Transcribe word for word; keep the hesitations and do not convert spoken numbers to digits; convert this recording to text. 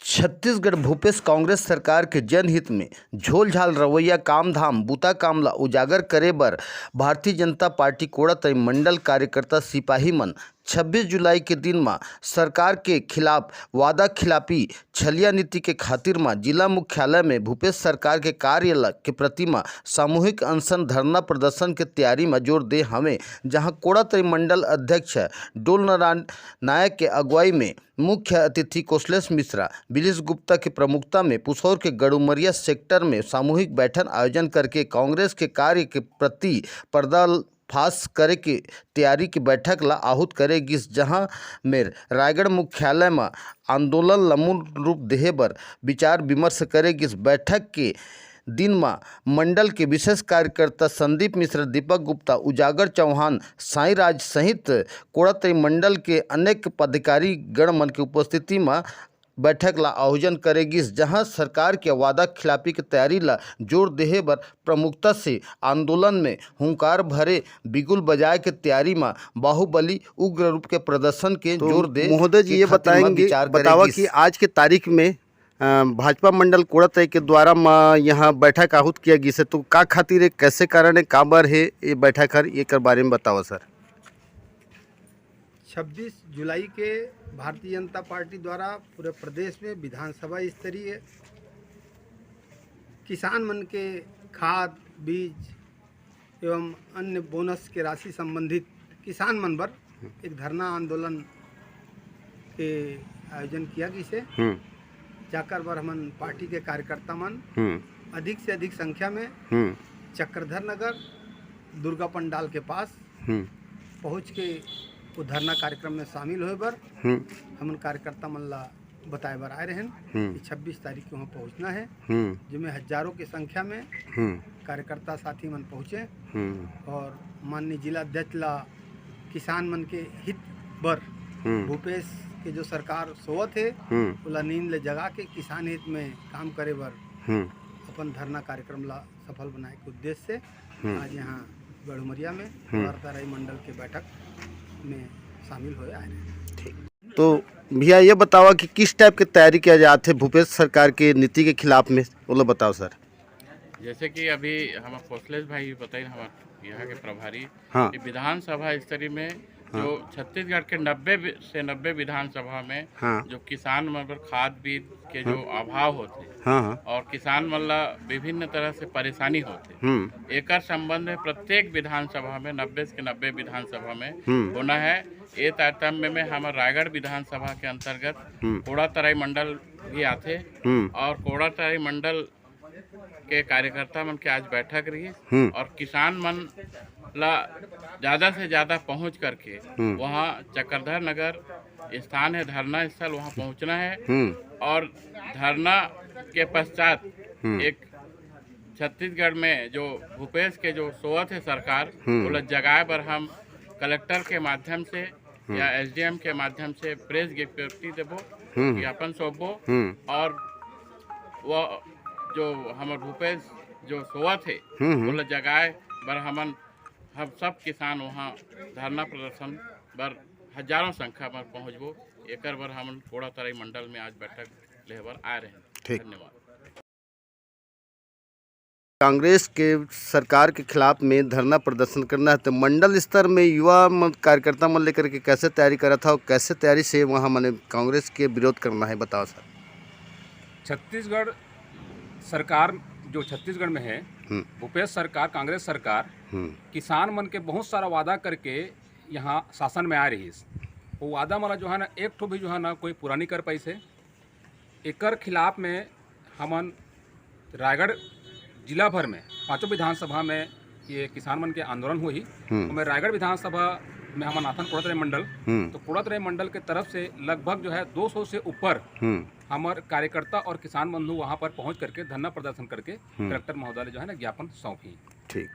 छत्तीसगढ़ भूपेश कांग्रेस सरकार के जनहित में झोलझाल रवैया, काम धाम, बूता काम ला उजागर करे बर भारतीय जनता पार्टी कोड़ातरी मंडल कार्यकर्ता सिपाही मन छब्बीस जुलाई के दिन म सरकार के खिलाफ वादा खिलाफी छलिया नीति के खातिर म जिला मुख्यालय में भूपेश सरकार के कार्य ल-, के प्रति म सामूहिक अनशन धरना प्रदर्शन के तैयारी म जोर दे हवे, जहां कोड़ातरी मंडल अध्यक्ष डोल नारायण नायक के अगुवाई में मुख्य अतिथि कौशलेश मिश्रा, बिलिस गुप्ता के प्रमुखता में पुसौर के गड़ुमरिया सेक्टर में सामूहिक बैठक आयोजन करके कांग्रेस के कार्य के प्रति पर्दाफाश करे के तैयारी के बैठक ला आहूत करे गिस, जहां में रायगढ़ मुख्यालय म आंदोलन ला मूल रूप देहे बर विचार विमर्श करे गिस। बैठक के दिन म मंडल के विशेष कार्यकर्ता संदीप मिश्रा, दीपक गुप्ता, उजागर चौहान, साईं राज सहित कोड़ातरी मंडल के अनेक पदाधिकारी गण मन के उपस्थिति म बैठक ला आयोजन करे गिस, जहां सरकार के वादा खिलाफी के तैयारी ला जोर देहे बर प्रमुखता से आंदोलन में हुंकार भरे बिगुल बजाए के तैयारी म बाहुबली उग्र रूप के प्रदर्शन के तो जोर दे महोदय जी, के ये खातिर म बताएंगे, विचार करे बतावा गिस। कि आज के तारीख में, अ, भाजपा मंडल कोड़ातरी के द्वारा म यहाँ बैठक आहूत किया गिस हे, तो का खातिर हे, कैसे कारण हे, काबर हे ये बैठक हर, एकर बारे में बतावा सर। छब्बीस जुलाई के भारतीय जनता पार्टी द्वारा पूरे प्रदेश में विधानसभा स्तरीय किसान मन के खाद, बीज एवं अन्य बोनस के राशि संबंधित किसान मन बर एक धरना आंदोलन के आयोजन किया गिस हे, हम्म। जाकर बर हमन पार्टी के कार्यकर्ता मन हम्म। अधिक से अधिक संख्या में हम्म। चक्रधर नगर दुर्गा पंडाल के पास हम्म। पहुंच के वो धरना कार्यक्रम में शामिल होए बर हम्म। हमन कार्यकर्ता मन ला बताए बर आए रहेन हम्म। कि छब्बीस तारीख के वहाँ पहुँचना है, हम्म। जेमे हजारों के संख्या में हम्म। कार्यकर्ता साथी मन पहुँचे हम्म। और माननीय जिला अध्यक्ष ला किसान मन के हित बर हम्म। भूपेश के जो सरकार सोवत हे, हम्म। ओला नींद ले जगा के किसान हित में काम करे बर हम्म। अपन धरना कार्यक्रम ला सफल बनाए के उद्देश्य से हम्म। आज यहाँ गढ़ुमरिया में हम्म। वार्ताराई मंडल के बैठक में शामिल होए आए रहे। ठीक। तो भैया, ये बतावा कि किस टाइप के तैयारी किया जात हे भूपेश सरकार के नीति के खिलाफ में, वो लोग बताओ सर। जैसे कि अभी हम कौशलेश भाई भी बताइन, हमारे यहाँ के प्रभारी, हाँ। कि विधानसभा स्तरीय में हाँ। जो छत्तीसगढ़ के नब्बे वि-, से नब्बे विधानसभा में हाँ। जो किसान मन बर खाद बीज के जो हाँ। अभाव होथे हाँ, हाँ। और किसान मन ला विभिन्न तरह से परेशानी होथे, हम्म। एकर संबंध में प्रत्येक विधानसभा में, नब्बे से नब्बे विधानसभा में हम्म। होना है। ये तारतम्य में हमर रायगढ़ विधानसभा के अंतर्गत हम्म। कोड़ा तराई मंडल भी आथे हम्म। और कोड़ा तराई मंडल के कार्यकर्ता मन के आज बैठक रही हम्म। और किसान मन ला ज्यादा से ज्यादा पहुंच करके हम्म। वहाँ चक्रधर नगर स्थान है, धरना स्थल, वहाँ पहुँचना है हम्म। और धरना के पश्चात हम्म। एक छत्तीसगढ़ में जो भूपेश के जो सोवत है सरकार, हम्म। ओला जगाए बर हम कलेक्टर के माध्यम से हम्म। या एसडीएम के माध्यम से प्रेस विज्ञप्ति देबो, हम्म। ज्ञापन सौंपबो हम्म। और वो जो हमर भूपेश जो सोवत है, हम्म, हम्म। ओला जगाए बर हमन, हम सब किसान वहाँ धरना प्रदर्शन बर हजारों संख्या में पहुँचबो। एकर बर हमन कोड़ा तराई मंडल में आज बैठक लेहे बर आए रहे। ठीक। धन्यवाद। कांग्रेस के सरकार के खिलाफ में धरना प्रदर्शन करना है, तो मंडल स्तर में युवा मन, कार्यकर्ता मन लेकर के कैसे तैयारी करत हव, कैसे तैयारी से वहाँ मने कांग्रेस के विरोध करना है, बताओ सर। छत्तीसगढ़ सरकार जो छत्तीसगढ़ में है, हम्म। भूपेश सरकार, कांग्रेस सरकार हम्म। किसान मन के बहुत सारा वादा करके यहाँ शासन में आ रही है। वो वादा मन ला जो है ना, एक ठो भी जो है ना, कोई पूरा नहीं कर पाइस हे। एकर खिलाफ में हमन रायगढ़ जिला भर में पांचों विधानसभा में ये किसान मन के आंदोलन होही। हम्म। ओमे रायगढ़ विधानसभा में हमन आथन कोड़ातराई मंडल, हम्म। तो कोड़ातराई मंडल के तरफ से लगभग जो है दो सौ से ऊपर हम्म। हमर कार्यकर्ता और किसान बंधु वहाँ पर पहुँच करके धरना प्रदर्शन करके हम्म। कलेक्टर महोदय ले जो है ना ज्ञापन सौंपही। ठीक।